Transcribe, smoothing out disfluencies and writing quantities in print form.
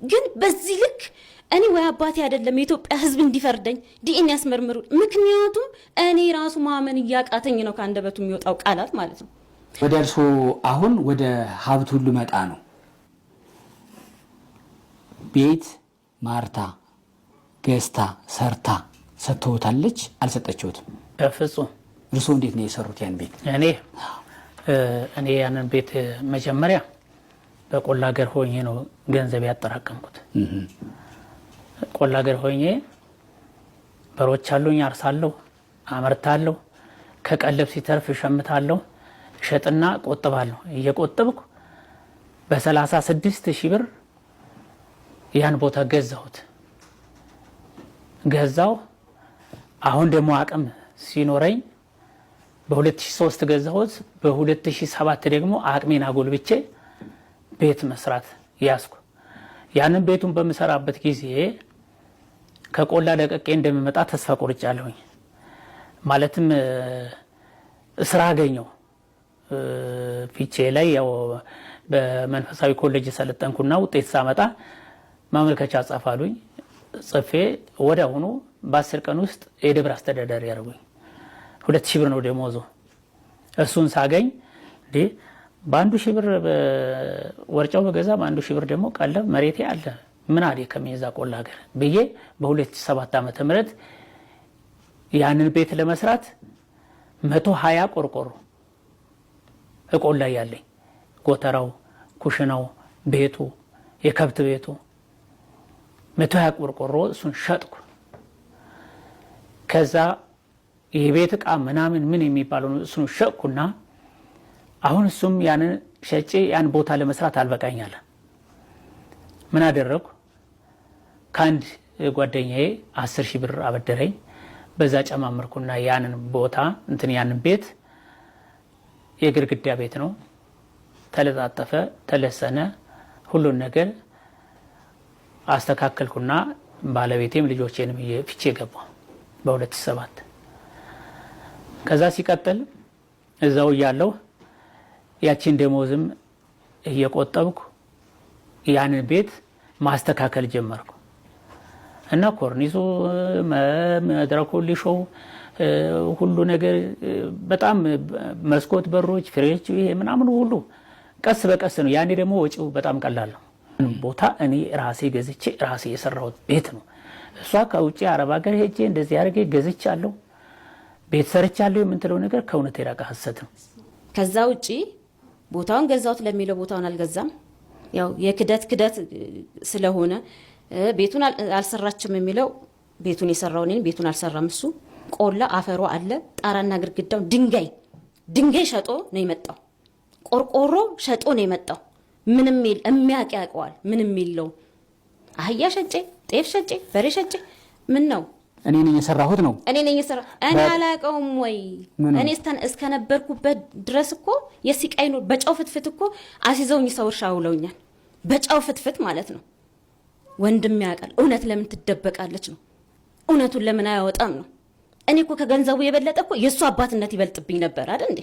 ግን በዚህ ልክ እኔ ወይ አባቴ አይደለም የኢትዮጵያ ሕዝብ እንዲፈርደኝ ዲኤንኤ ያስመርምሩ። ምክንያቱም እኔ ራሱ ማመን እያቃተኝ ነው ከአንደበቱ የሚወጣው ቃላት ማለት ነው። ወደ እርሶ አሁን ወደ ሀብት ሁሉ መጣ ነው። ቤት ማርታ ገዝታ ሰርታ ሰጥተውታለች? አልሰጠችውትም? በፍጹም። እርሶ እንዴት ነው የሰሩት ያን ቤት? እኔ ያንን ቤት መጀመሪያ በቆላ ሀገር ሆኜ ነው ገንዘብ ያጠራቀምኩት። ቆላ ሀገር ሆኜ በሮች አሉኝ፣ አርሳለሁ፣ አመርታለሁ። ከቀለብ ሲተርፍ እሸምታለሁ፣ እሸጥና ቆጥባለሁ። እየቆጠብኩ በ36,000 ብር ያን ቦታ ገዛሁት። ገዛው። አሁን ደግሞ አቅም ሲኖረኝ በ2003 ገዛሁት። በ2007 ደግሞ አቅሜን አጎልብቼ ቤት መስራት ያዝኩ። ያንን ቤቱን በምሰራበት ጊዜ ከቆላ ለቀቄ እንደምመጣ ተስፋ ቆርጫለሁኝ። ማለትም ስራ አገኘው ፊቼ ላይ ያው በመንፈሳዊ ኮሌጅ ሰለጠንኩና ውጤት ሳመጣ ማመልከቻ ጻፍ አሉኝ። ጽፌ ወዲያውኑ በ10 ቀን ውስጥ የደብር አስተዳዳሪ ያደርጉኝ። 2,000 ብር ነው ደሞዙ። እሱን ሳገኝ እንዴ በ1,000 ብር ወርጫው በገዛ በ1,000 ብር ደግሞ ቀለብ መሬቴ አለ ምን አለ ከሚዛ ቆላ ሀገር ብዬ በ2007 ዓመተ ምህረት ያንን ቤት ለመስራት 120 ቆርቆሮ እቆላ ያለኝ ጎተራው፣ ኩሽናው፣ ቤቱ፣ የከብት ቤቱ 120 ቆርቆሮ እሱን ሸጥኩ። ከዛ የቤት እቃ ምናምን ምን የሚባለው እሱን ሸጥኩና አሁን እሱም ያንን ሸጬ ያን ቦታ ለመስራት አልበቃኝ አለ። ምን አደረግኩ? ከአንድ ጓደኛዬ 10,000 ብር አበደረኝ። በዛ ጨማምርኩና ያንን ቦታ እንትን ያንን ቤት የግድግዳ ቤት ነው። ተለጣጠፈ፣ ተለሰነ፣ ሁሉን ነገር አስተካከልኩና ባለቤቴም ልጆቼንም ፊቼ ገባሁ በ2007። ከዛ ሲቀጥል እዛው እያለሁ ያቺን ደሞዝም እየቆጠብኩ ያንን ቤት ማስተካከል ጀመርኩ እና ኮርኒሱ፣ መድረኩ፣ ሊሾው ሁሉ ነገር በጣም መስኮት፣ በሮች፣ ፍሬች ይሄ ምናምን ሁሉ ቀስ በቀስ ነው። ያኔ ደግሞ ወጪው በጣም ቀላል ነው። ቦታ እኔ ራሴ ገዝቼ ራሴ የሰራሁት ቤት ነው። እሷ ከውጭ አረብ ሀገር ሄጄ እንደዚህ አድርጌ ገዝቻለሁ፣ ቤት ሰርቻለሁ የምትለው ነገር ከእውነት የራቀ ሐሰት ነው። ከዛ ውጪ ቦታውን ገዛሁት ለሚለው ቦታውን አልገዛም። ያው የክደት ክደት ስለሆነ ቤቱን አልሰራችም የሚለው ቤቱን የሰራው እኔ ቤቱን አልሰራም እሱ። ቆላ አፈሯ አለ ጣራና ግድግዳው ድንጋይ ድንጋይ ሸጦ ነው የመጣው። ቆርቆሮ ሸጦ ነው የመጣው። ምንም የሚያውቅ ያውቀዋል። ምንም የለው። አህያ ሸጬ፣ ጤፍ ሸጬ፣ በሬ ሸጬ ምን ነው እኔ ነኝ የሰራሁት ነው። እኔ ነኝ የሰራ እኔ አላውቀውም ወይ? እኔ እስከነበርኩበት ድረስ እኮ የሲቃይ ነው። በጨው ፍትፍት እኮ አስይዘውኝ ሰው እርሻ አውለውኛል። በጨው ፍትፍት ማለት ነው። ወንድም ያውቃል። እውነት ለምን ትደበቃለች ነው። እውነቱን ለምን አያወጣም ነው። እኔ እኮ ከገንዘቡ የበለጠ እኮ የእሱ አባትነት ይበልጥብኝ ነበር አይደል እንዴ?